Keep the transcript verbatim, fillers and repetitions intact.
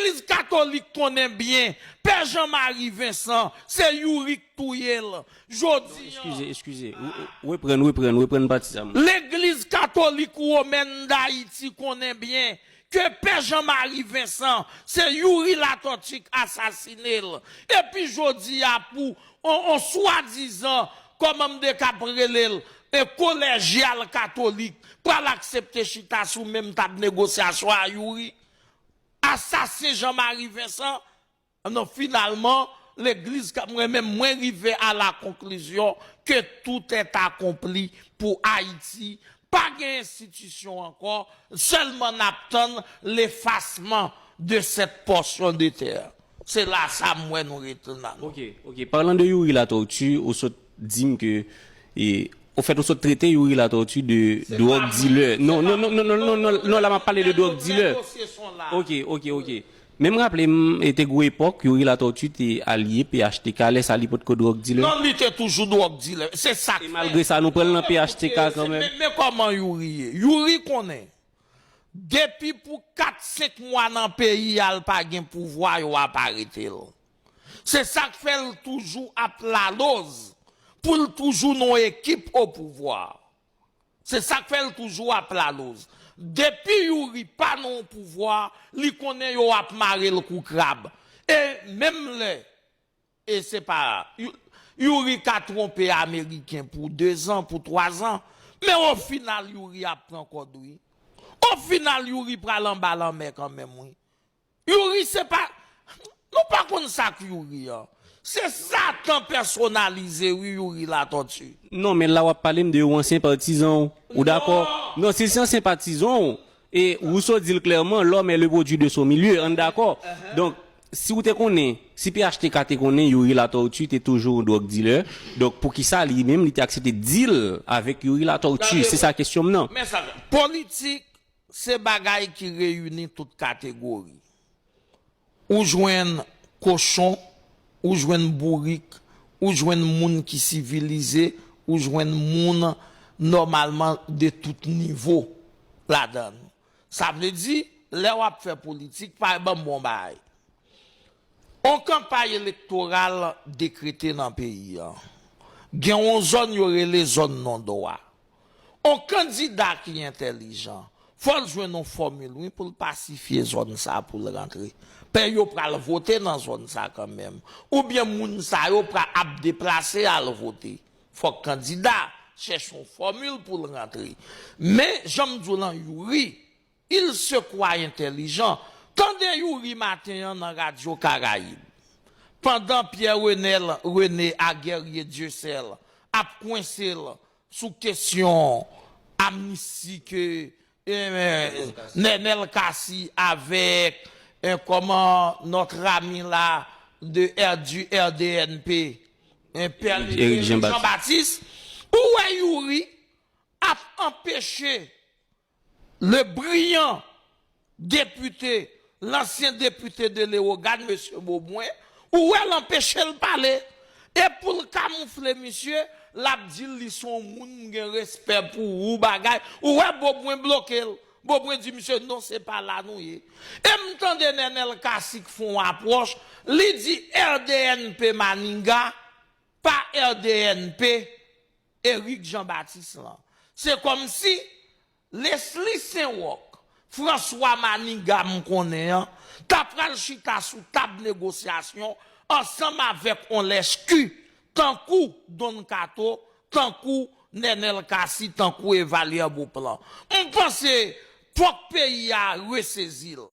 Legliz katolik konnen byen, Pè Jean Marie Vincent, se Youri k touye l. Jodi an, Eskize, eskize. Ou- ou- Reprann, reprann, reprann pati sa. Mwen. Legliz katolik womèn d Ayiti konnen byen ke Pè Jean Marie Vincent, se Youri Latortue k asasine l. Epi jodi a pou on, on swadizan, kòman m de k ap rele l, e kolèjyal katolik pral aksepte chita sou menm tab negosyasyon a Youri? Asasen Jean Marie Vincent? Non, finalman, legliz ka mwen menm mwen rive a la conclusion que tout est accompli pou Ayiti. Pa gen enstitisyon ankò, sèlman n ap tann lefasman de cette portion de terre. Se la sa m wè nou rete la. Ok, ok. Parlant de Youri Latortue, ou sot di m ke e, ofèt ou sot trete Youri Latortue de drug dealer. Non, non, non, non, non, non, non, non, la m ap pale de drug dealer. Ok, ok, ok. Men m raple m, e te gwo epòk, Youri Latortue te alye P H T K, lè sa li potko drug dealer. Non, li te toujou drug dealer. Se sa k E malgre sa, nou pran l nan P H T K kanmenm. Men, men kòman Youri ye? Youri konnen. Depi pou kat, senk mwa nan peyi a, l pa gen pouvwa, yo ap arete l. Se sa k fè l toujou ap laloz, pou l toujou nan yon ekip o pouvwa. Se sa k fè l toujou ap laloz. Depi Youri pa nan yon pouvwa, li konnen yo ap mare l kou krab. E menm lè, e se pa, Youri ka twonpe Ameriken pou dezan, pou twazan, men o final Youri ap pran kòd wi. O final Youri pral anba lanmè kanmenm wi. Youri se pa, nou pa konn sa k Youri an. Se Satan pèsonalize wi Youri Latortue. Non, men la w ap pale m de yon ansyen patizan w. Ou dakò? Non, si se ansyen patizan w, e ou sot di l klèman, l'homme est le produit de son milieu, ann dakò? Donk, si w te konnen, si P H T K te konnen Youri Latortue te toujou yon drug dealer, donk poukisa li menm li te aksepte deal avèk Youri Latortue? Se sa kesyon m nan. Men sa, politik se bagay ki reyini tout kategori. Ou jwenn kochon, ou jwenn bourik, ou jwenn moun ki sivilize, ou jwenn moun nòmalman de tout nivo ladan l. Sa vle di, lè w ap fè politik, pa ban m bon bagay. On kanpay elektoral dekrete nan peyi a. Gen on zòn yo rele zòn non dwa. On kandida ki entèlijan, fò l jwenn on fòmil wi pou l pasifye zòn sa pou l rantre. Pè yo pral vote nan zòn sa kanmenm. Oubyen moun sa yo pral ap deplase al vote. Fòk kandida chèche on fòmil pou l rantre. Men, jan m di w lan, Youri, il se croit intelligent. Tande Youri maten an nan Radyo Karayib. Pandan Pierre Renel, René a Guerrier Dieuseul ap kwense l sou kesyon amnisti ke eh, Nenel Cassy avèk eh, kòman notre ami la de R du R D N P, eh, Pè Eric Jean Baptiste. Ou wè Youri ap anpeche le brillant député, l'ancien député de Leyogàn, mesye Beaubrun, ou wè l anpeche l pale. E pou l kamoufle misye, l ap di l li se yon moun m gen respè pou ou bagay. Ou wè Beaubrun bloke l. Beaubrun di misye non se pa la nou ye. E m tande Nenel Cassy k fè yon apwòch, li di R D N P Maniga, pa R D N P Eric Jean Baptiste lan. Se kòmsi Leslie Saint-Roch, François Maniga m konnen an, ta pral chita sou tab negosyasyon ansanm avèk on lèchki tankou Don Kato, tankou Nenel Cassy, tankou Evalière Beauplan. M panse fòk peyi a resezi l.